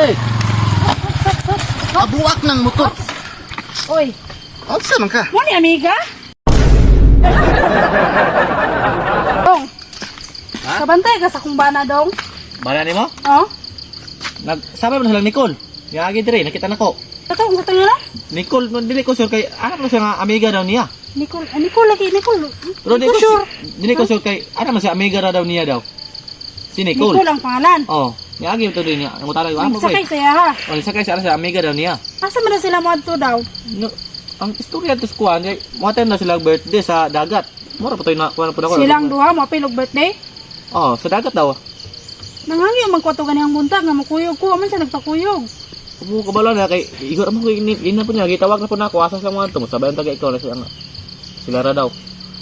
Hey! Abuak ng motor. Oy, Unsa man ka? mo ni amiga? Dong. Ha? Kabantay ka sa kung bana dong. Bala nimo? Oh? Nagsabay mo na silang Nicole. Niagi dire, nakita nako. Totoo sa tingala? Nicole, no, dili ko sure kay ana man siya nga amiga daw niya. Nicole, ah, Nicole lagi, Nicole. Pero Di di ko ko sure. Dili ko sure kay ana man siya amiga ra daw niya daw. Si Nicole. Nicole ang pangalan. Oh, niagi to din niya. Ang utara ko, ano Nagsakay siya ha. Oh, sakay siya ana siya amiga daw niya. Asa man na sila mo adto daw? No, ang istorya to sa kuan kay mo na sila birthday sa dagat. Mura pa to na kuan pa ako. Silang duha mo pilog birthday. Oh, sa dagat daw. Nangangyo man ko ato ganihang buntag nga mukuyog ko, aman siya nagpakuyog. Kumo kabalo na kay igor mo kay ina po niya gitawag na po na ako asas lang mga to. Sabay ang taga ikaw na sila nga. Sila ra daw.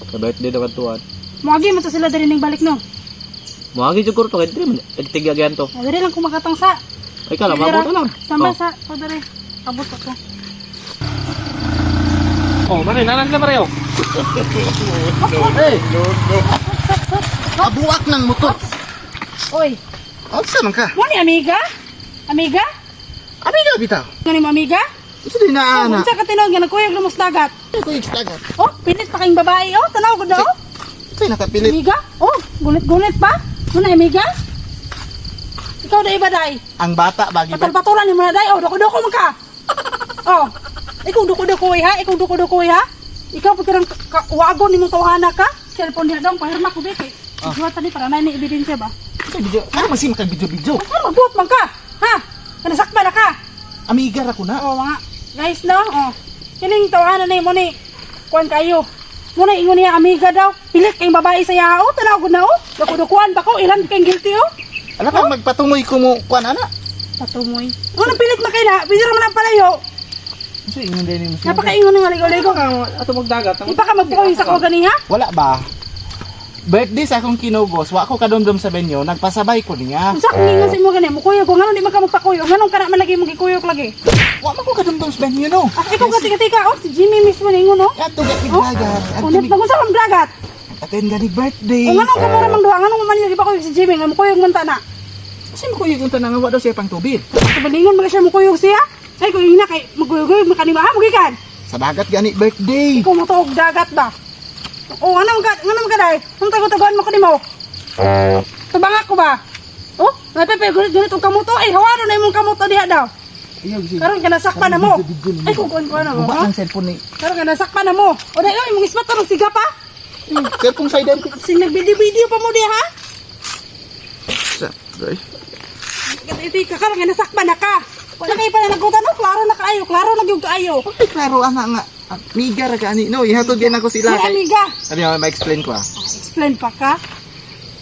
Sa birthday daw kadtuan. Moagi man to sila diri ning balik no. Moagi jud ko to kay diri man tigagyan to. Ah, diri lang ko makatang sa. Ay kala Diri ra. mabot lang. Tama Oh. sa, o diri. Abot ako. Oh, mare nanan sila pareho. Hey! Abuak ng motor. Oy, Unsa man ka? mo ni amiga? Amiga? Amiga bitaw. Ngani mo amiga? Unsa din na Oh, ana? unsa ka tinuod nga nagkuyog lumos dagat? Ko dagat. Oh, pilit pa kayong babae oh, tanaw ko daw. Unsay nakapilit? Amiga? Oh, gunit-gunit pa. Mo na amiga? Ikaw dai ba dai? Ang bata bagi ba? Patol-patulan ni mo na dai. Oh, doko-doko man ka. Oh. Ikaw doko-doko ha, ikaw doko-doko ha. Ikaw pud karang wagon nimong tawhana ka. Cellphone niya dong pahirma ko beke. Oh. Duwatan ni para na ni ebidensya ba? Unsay video? Ano man siya makag-video-video? Ano magbuot man ka? Ha? Kanasakpan na ka. Amiga ra ko na. Oh, mga guys no. Oh. Kining tawhana na mo ni kuan kayo. Mo na ingon niya amiga daw. Pilit kayong babae sa yao, tanaw gud na oh. Doko-dokuan ba ko ilan kayong guilty oh. Alam ka magpatungoy ko mo kuan ana. Patumoy. Ano pilit man kay na? Pwede ra man ang palayo. Unsay ingon din nimo? Napakaingon nga ligo-ligo. Ato magdagat. Di pa ka magpukoy sa ko gani ha? Wala ba? Birthday sa akong kinugos, wa ko kadumdum sa venue, nagpasabay ko niya. Unsa akong ingon sa imo gani? Mukuyog ko ngano di man ka magpakuyog? Nganong kana man lagi mo gikuyog lagi? Wa man ko kadumdum sa venue no. Ah, ikaw ka tika oh, si Jimmy mismo ningon oh. Ato gani Oh, dagat. Ato Unit ni na kung sa mang dagat. aten gani birthday. O nganong kamura mang duha, nganong man lagi pa si Jimmy nga mukuyog man ta na. Kasi mo kuyog unta na nga wa daw siya pang tubig. Kabalingon man siya mukuyog siya. Ay kung ina kay maguyog-guyog man kanima ha mugikan. Sa dagat gani birthday. Ikaw mo tuog dagat ba? O anong ka nganong ka dai? Nung tago-tagoan mo ko nimo? Tabanga ko ba? Oh, napepe gunit-gunit og kamoto ay hawano na imong kamoto diha daw. Iyo si. Karon ka nasakpan na mo. Ay kung kuan ko ano mo. Guba Ha? ang cellphone ni. Karon ka nasakpan na mo. O dai oy imong ismat tarong siga pa. Cellphone side ko. Sing nagvideo-video pa mo diha ha? Sa. Ay. Iti ka karon nga nasakpan na ka. Wala kay pa nagutan no, klaro na kaayo, klaro na gyud kaayo. Ay klaro ana nga. Amiga ra gani no, ihatod gyud ako sila May kay. amiga. Sabi mo ma-explain ko ah. Explain pa ka.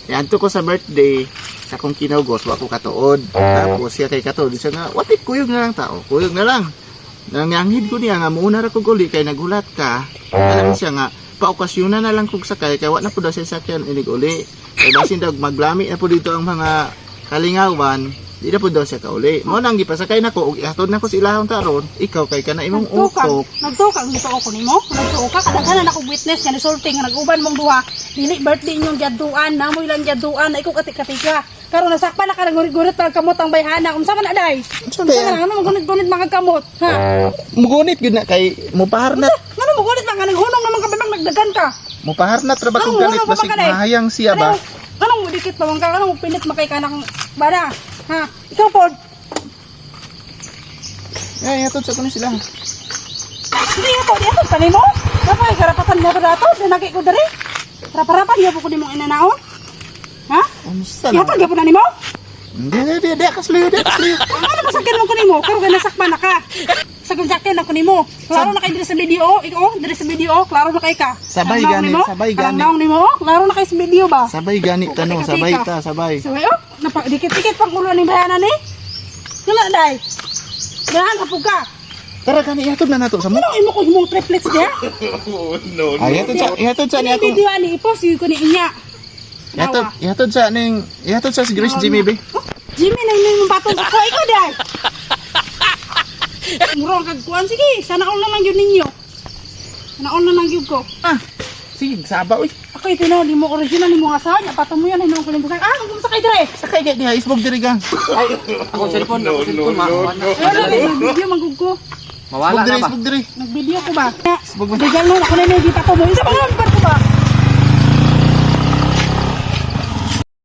Iadto ko sa birthday sa akong kinugos, wa ko katuod. Tapos siya kay katuod, siya nga, what if kuyog na lang tao? Kuyog na lang. Nangyangid ko niya nga, muuna ra ko guli kay nagulat ka. Alam siya nga, paokasyonan na lang kog sakay kay wa na po daw siya sakyan inig uli. Kay basin daw maglami na po dito ang mga kalingawan, di na po daw siya kauli. Mo nang gipasakay nako og ihatod nako sa ilahong taron, ikaw kay kana imong Nagtukang, utok. nagtukang dito ako nimo. Nagtuo ka kadaghanan ako witness nga nisulti nga nag-uban mong duha. Dili birthday inyong giadtuan, namoy lang giadtuan, na ikaw katika-tika. Karon nasakpan na ka naggurit-gurit pa kamot ang bayhana. Unsa man na day? Unsa Unsa ba yan? man ano magunit-gunit mga kamot, ha? Mugunit gyud na kay mupaharnat, Ngano mugunit man nga naghunong naman ka bang nagdagan ka? mupaharnat ra ba Anong kog galit hunong pa man basig ka day? mahayang siya ba? Anong, anong mudikit pa man ka? Anong pilit makay ka ng bana? Ha? Ikaw pod. Ay, ihatod sa kuno sila. Hindi ako, di ako tanay mo. Dapat karapatan mo ko dato, dinagi ko diri. Raparapan gyud ko nimong inanaon. Ha? Unsa na? Ihatag gyud na nimo? Hindi, hindi, hindi, kasliyo, di, kasliyo. Ano ba sakyan mo ko nimo? Karon kay nasakpan na ka. Sakyan sakyan ako nimo. Klaro na kay diri sa video, ikaw diri sa video, klaro na kay ka. Sabay Ang naong gani, nimo? sabay Ang gani. naong nimo, oh, klaro na kay sa video ba? Sabay gani tanong, sabay ta, sabay. So oh, napadikit-dikit pang ulo ning bayanan ni. Wala dai. Dahan ka pug ka. Tara gani ihatod na nato sa mo. Ano imo ko himong triplets diha? Ay, ihatod sa ni Ini akong video ani i-post yun ko ni inya. ihatod sa ning ihatod sa si Grace Jimmy be. Oh, Jimmy na yun yung batong sa ko. Ikaw dai. Murong kag kuan sige, sana all na lang yun ninyo. Sana all na lang yun ko. Ah, sige, saba oy. Ako ipinaw ni mo original ni mo nga asawa niya pato mo yan hinuon ko ning ah, kung sakay dire. Sakay kay diha, isbog diri gang. Ay, ako cellphone, ako cellphone, mawala. Ay, nag-video manggug ko. Mawala Isbog diri, na ba? isbog diri. Nag-video ko ba? Legal nun, ako na yung nakita ko mo. Isa pa nga,